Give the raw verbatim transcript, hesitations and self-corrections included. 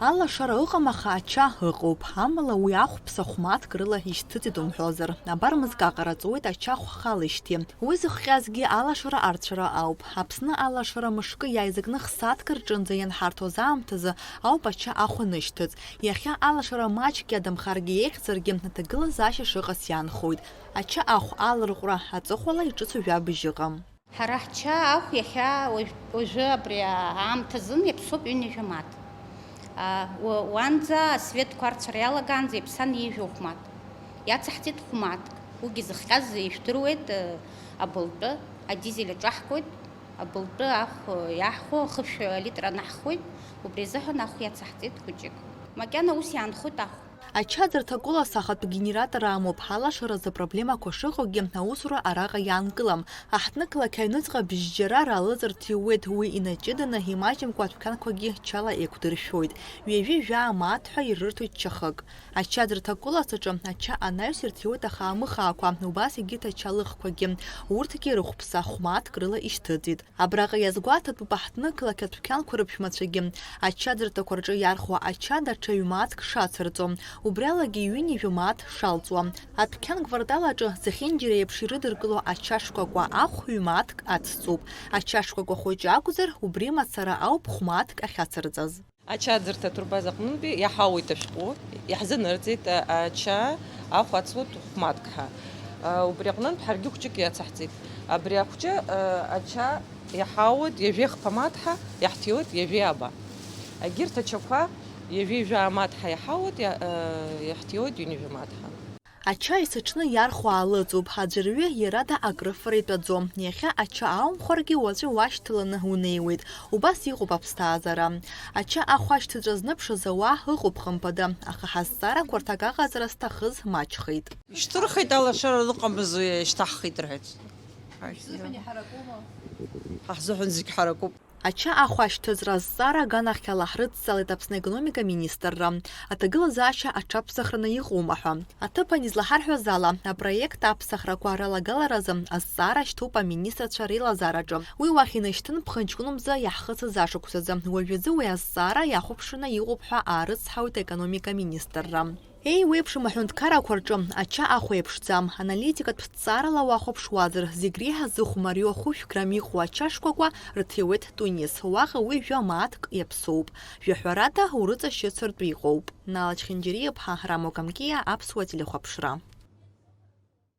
Алашара ыҟам, аха ача ыҟоуп. Амала уи ахә ԥса хә-мааҭк рыла ишьҭыҵит умҳәозар. Абар мызкы аҟара ҵуеит ача хә халеижьҭеи. Уи зыхҟьазгьы алашара арцәара ауп. Аԥсны алашара мышкы иааизакны х-сааҭк рҿынӡа ианҳарҭоз аамҭазы ауп ача ахә анышьҭыҵ. Иахьа алашара маҷк иадамхаргьы еиӷьзаргьы, аҭагылазаашьа шыҟаз иаанхоит. Ача ахә аларҟәра аҵыхәала иҿыцу жәабжь ыҟам. Ҳара ҳча ахә иахьа уажә-, уажәы абри аамҭазын иаԥсоуп ҩынҩажәа мааҭ. А, уа-, уанӡа асветқәа арцәара иалагаанӡа иаԥсан ҩажәа хә-мааҭ. Иацаҳҵеит хә-мааҭк. Уигьы зыхҟьаз ижәдыруеит, э, абылтәы, адизель аҿаҳкуеит, абылтәы ахә, э, иаҳхәо ахышә алитр анаҳхуеит, убри азыҳәан ахә иацаҳҵеит хәыҷык. Макьана ус иаанхоит ахә. Ачаӡырҭа Кулас ахатә генератор амоуп, алашаразы апроблемақәа шыҟоугьы, аусура араҟа иаанкылам. Аҳҭнықалақь аҩныҵҟа бжьжьара ралыҵырҭ иуеит, уи инаҷыданы, имаҷымкәа адәқьанқәагьы чала еиқәдыршәоит. Ҩажәи жәаа мааҭ ҳәа ирырҭоит чахык. Ачаӡырҭа Кулас аҿы ача анаҩс ирҭиуеит ахаамыхаақәа, убас егьырҭ ача лыхқәагьы. Урҭгьы рыхәԥса хә-мааҭк рыла ишьҭыҵит. Абраҟа иазгәаҭатәуп аҳҭнықалақь адәқьанқәа рыԥшәмацәагьы, ачаӡырҭақәа рҿы иархуа ача даҽа ҩ-мааҭк шацырҵо, убри алагьы ҩынҩажәа мааҭ шалҵуа. Адәқьан гвартал аҿы зехьынџьара еиԥш ирыдыркыло ача шкәакәа ахә ҩ-мааҭк ацҵуп. Ача шкәакәа хәыҷы акәзар, убри мацара ауп хә-мааҭк ахьацырҵаз. Ачаӡырҭа атурбаза аҟнынтәи иаҳауеит ашәҟәы, иаҳзынырҵеит, а, ача ахә ацлоит хә-мааҭк ҳәа. А, убри аҟнынтә ҳаргьы хәҷык иацаҳҵеит. Абри ахәҷы, а, ача иаҳауеит ҩажәи хԥа мааҭ ҳәа, иаҳҭиуеит ҩажәи аба. Егьырҭ ачақәа ҩажәи жәаа мааҭ ҳәа иаҳауеит, иа-, а, иаҳҭиуеит ҩынҩажәа мааҭ ҳәа. Ача есыҽны иархәо аалыҵуп, аӡәырҩы иара да акрыфара итәаӡом. Иахьа ача аумхәаргьы уаҵәы уашьҭаланы унеиуеит. Убас иҟоуп аԥсҭазаара. Ача ахә ашьҭыҵра зныԥшыз ауаа ыҟоуп хымԥада, аха ҳазҵаарақәа рҭак аҟаҵара зҭахыз маҷхеит. Ишьҭырхит, алашара ыҟамызу, иашьҭаҳхит рҳәеит. Ҳазыҳәан иҳаракума? Ҳазыҳәан зегь ҳаракуп. Ача ахә ашьҭыҵра азҵаара аганахьала ҳрыдҵалеит Аԥсны аекономика министрра, аҭагылазаашьа аҽаԥсахраны иҟоума ҳәа. Аҭыԥан излаҳарҳәаз ала, апроект аԥсахрақәа ралагаларазы азҵаара шьҭоуп аминистрцәа реилазаараҿы. Уи уахь инашьҭын ԥхынҷкәынмза иаҳхысыз ашықәсазы. Уажәазы уи азҵаара иахәаԥшраны иҟоуп ҳәа аарыцҳауеит аекономика министрра. Еиуеиԥшым аҳәынҭқаррақәа рҿы ача ахә еиԥшӡам. Аналитикатә ҭҵаарала уахәаԥшуазар, зегь реиҳа зыхә мариоу хәышә грамм иҟоу ача шкәакәа рҭиуеит Тунис. Уаҟа уи жәа мааҭк иаԥсоуп. Жәаҳәарада, урыҵашьыцыртә иҟоуп. Нала Чхинџьариа-ԥҳа, Рамо Камкиа, Аԥсуа телехәаԥшра.